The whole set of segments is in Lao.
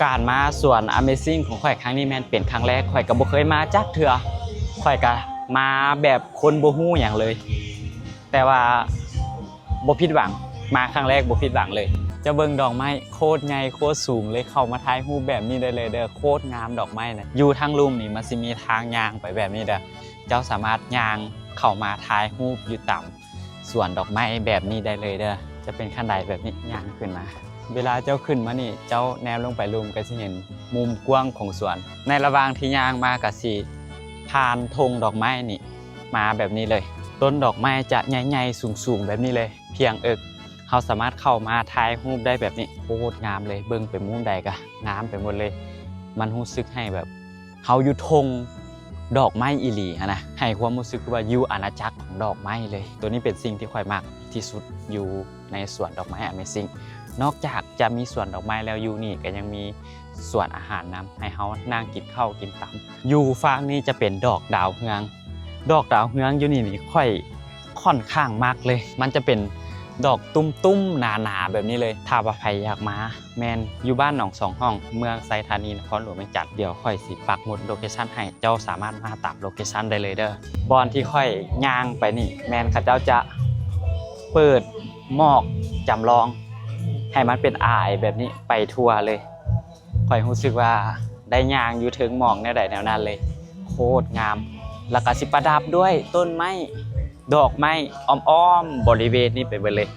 ການມາສວນ Amazing ຂອງຂ້ອຍຄັ້ງນີ້ແມ່ນເປັນຄັ້ງແລກ, ຂ້ອຍກໍບໍ່ເຄີຍມາຈັກເທື່ອ, ຂ້ອຍກໍມາແບບຄົນບໍ່ຮູ້ຫຍັງເລີຍ, ແຕ່ວ່າບໍ່ຜິດຫວັງ, ມາຄັ້ງແລກບໍ່ຜິດຫວັງເລີຍ. ຈະເບິ່ງດອກໄມ້ໂຄດໃຫຍ່ໂຄດສູງເລີຍ, ເຂົ້າມາຖ່າຍຮູບແບບນີ້ໄດ້ເລີຍເດີ້, ໂຄດງາມດອກໄມ້ນະ. ຢູ່ທາງລຸ່ມນີ້ມັນຊິມີທາງຍ່າງໄປແບບນີ້ເດີ້, ເຈົ້າສາມາດຍ່າງເຂົ້າມາຖ່າຍຮູບຢູ່ຕາມ ສວນດອກໄມ້ແບບນີ້ໄດ້ເລີຍເດີ້. ຈະເປັນຂັ້ນໄດແບບນີ້ ຍ່າງຂຶ້ນມາ. ເວລາເຈົ້າຂຶ້ນມານີ້ ເຈົ້າແນມລົງໄປລຸ່ມ ກໍຊິເຫັນມຸມກວ້າງຂອງສວນ. ໃນລະຫວ່າງທີ່ຍ່າງມາ ກໍຊິຜ່ານທົ່ງດອກໄມ້ນີ້ມາແບບນີ້ເລີຍ. ຕົ້ນດອກໄມ້ຈະໃຫຍ່ໆ ສູງໆ ແບບນີ້ເລີຍ, ພຽງເອິກ. ເຮົາສາມາດເຂົ້າມາຖ່າຍຮູບໄດ້ແບບນີ້. ໂຄດງາມເລີຍ, ເບິ່ງໄປມຸມໃດກໍງາມໄປໝົດເລີຍ. ມັນຮູ້ສຶກໃຫ້ແບບ ເຮົາຢູ່ທົ່ງດອກໄມ້ອີ່ຫຼີຫັ້ນນະ, ໃຫ້ຄວາມຮູ້ສຶກວ່າຢູ່ອານາຈັກຂອງດອກໄມ້ເລີຍ. ໂຕນີ້ເປັນສິ່ງທີ່ຂ້ອຍມັກທີ່ສຸດຢູ່ໃນສວນດອກໄມ້ Amazing. ນອກຈາກຈະມີສວນດອກໄມ້ແລ້ວ, ຢູ່ນີ້ກໍຍັງມີສວນອາຫານນຳ, ໃຫ້ເຮົານັ່ງກິນເຂົ້າກິນຕຳ. ຢູ່ຟາກນີ້ຈະເປັນດອກດາວເຮືອງ. ດອກດາວເຮືອງຢູ່ນີ້ນີ້ ຂ້ອຍ ຂ້ອນຂ້າງມັກເລີຍ. ມັນຈະເປັນດອກຕຸ້ມໆ ໜາໆ ແບບນີ້ເລີຍ. ຖ້າວ່າໃຜຢາກມາ ແມ່ນຢູ່ບ້ານໜອງສອງຫ້ອງ, ເມືອງໄຊທານີ, ນະຄອນຫຼວງວຽງຈັນ. ດຽວຂ້ອຍຊິປັກໝຸດໂລເຄຊັນໃຫ້, ເຈົ້າສາມາດມາຕາມໂລເຄຊັນໄດ້ເລີຍເດີ້. ບ່ອນທີ່ຂ້ອຍຍ່າງໄປນີ້ ແມ່ນເຂົາເຈົ້າຈະເປີດໝອກຈຳລອງ ໃຫ້ມັນເປັນອາຍແບບນີ້ໄປທົ່ວເລີຍ. ຂ້ອຍຮູ້ສຶກວ່າໄດ້ຍ່າງຢູ່ເທິງໝອກແນວໃດແນວນັ້ນເລີຍ, ໂຄດງາມ. ແລ້ວກໍຊິປະດັບດ້ວຍຕົ້ນໄມ້ ດອກໄມ້ອ້ອມໆ ບໍລິເວນນີ້ໄປເບິດເລີຍ,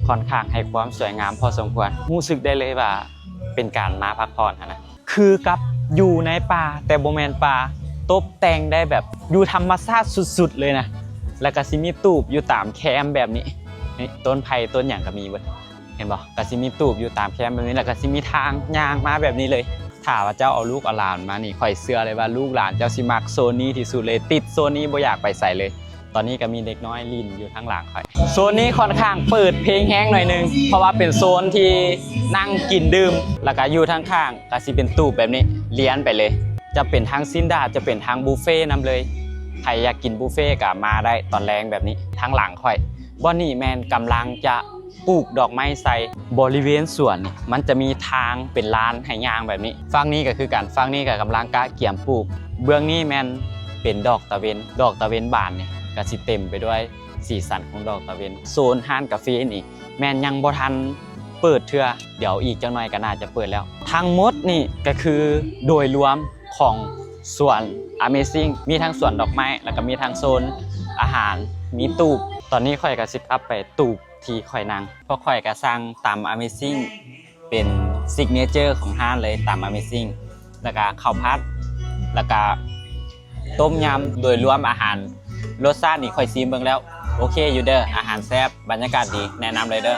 ຂ້ອນຂ້າງໃຫ້ຄວາມສວຍງາມພໍສົມຄວນ. ຮູ້ສຶກໄດ້ເລີຍວ່າເປັນການມາພັກຜ່ອນຫັ້ນນະ, ຄືກັບຢູ່ໃນປ່າ ແຕ່ບໍ່ແມ່ນປ່າ, ຕົບແຕ່ງໄດ້ແບບຢູ່ທຳມະຊາດສຸດໆ ເລີຍນະ. ແລ້ວກໍຊິມີຕູບຢູ່ຕາມແຄມແບບນີ້, ນີ້ ຕົ້ນໄຜ່ຕົ້ນຫຍັງກໍມີເບິດ. ເຫັນບໍ່? ກໍຊິມີຕູບຢູ່ຕາມແຄມແບບນີ້, ແລ້ວກໍຊິມີທາງຍ່າງມາແບບນີ້ເລີຍ. ຖ້າວ່າເຈົ້າເອົາລູກເອົາຫຼານມານີ້, ຂ້ອຍເຊື່ອເລີຍວ່າລູກຫຼານເຈົ້າຊິມັກໂຊນນີ້ທີ່ສຸດເລີຍ, ຕິດໂຊນນີ້ບໍ່ຢາກໄປໃສເລີຍ. ຕອນນີ້ກໍມີເດັກນ້ອຍຫຼິ້ນຢູ່ທາງຫຼັງຂ້ອຍ. ໂຊນນີ້ຂ້ອນຂ້າງເປີດເພງແຮງໜ້ອຍໜຶ່ງ, ເພາະວ່າເປັນໂຊນທີ່ນັ່ງກິນດື່ມ, ແລ້ວກໍຢູ່ທາງຂ້າງກໍຊິເປັນຕູບແບບນີ້ລຽນໄປເລີຍ. ຈະເປັນທັງຊີ້ນດາດ, ຈະເປັນທັງບຸບເຟນຳເລີຍ. ໃຜຢາກກິນບຸບເຟກໍມາໄດ້ຕອນແລງແບບນີ້. ທາງຫຼັງຂ້ອຍ ບ່ອນນີ້ແມ່ນກຳລັງຈະ ປູກດອກໄມ້ໃສ່. ບໍລິເວນສວນນີ້ ມັນຈະມີທາງເປັນລານໃຫ້ຍ່າງແບບນີ້. ຝັ່ງນີ້ກໍຄືກັນ, ຝັ່ງນີ້ກໍກຳລັງກະກຽມປູກ. ເບື້ອງນີ້ແມ່ນເປັນດອກຕາເວັນ, ດອກຕາເວັນບານນີ້ ກໍຊິເຕັມໄປດ້ວຍສີສັນຂອງດອກຕາເວັນ. ໂຊນຮ້ານກາເຟນີ້ ແມ່ນຍັງບໍ່ທັນເປີດເທື່ອ, ດຽວອີກຈັກໜ່ອຍກໍໜ້າຈະເປີດແລ້ວ. ທັງໝົດນີ້ກໍຄືໂດຍລວມຂອງສວນ Amazing, ມີທັງສວນດອກໄມ້ ແລ້ວກໍມີທັງໂຊນອາຫານ, ມີຕູບ. ຕອນນີ້ຂ້ອຍກໍຊິກັບໄປຕູບ ທີ່ຂ້ອຍນັ່ງ, ເພາະຂ້ອຍກໍສັ່ງຕຳ Amazing ເປັນ signature ຂອງຮ້ານເລີຍ, ຕຳ Amazing ແລ້ວກະເຂົ້າຜັດ ແລ້ວກະຕົ້ມຍຳ. ໂດຍລວມອາຫານ ລົດຊາດນີ້ຂ້ອຍຊີມເບິ່ງແລ້ວ ໂອເຄຢູ່ເດີ້, ອາຫານແຊບ, ບັນຍາກາດດີ, ແນະນຳເລີຍເດີ້.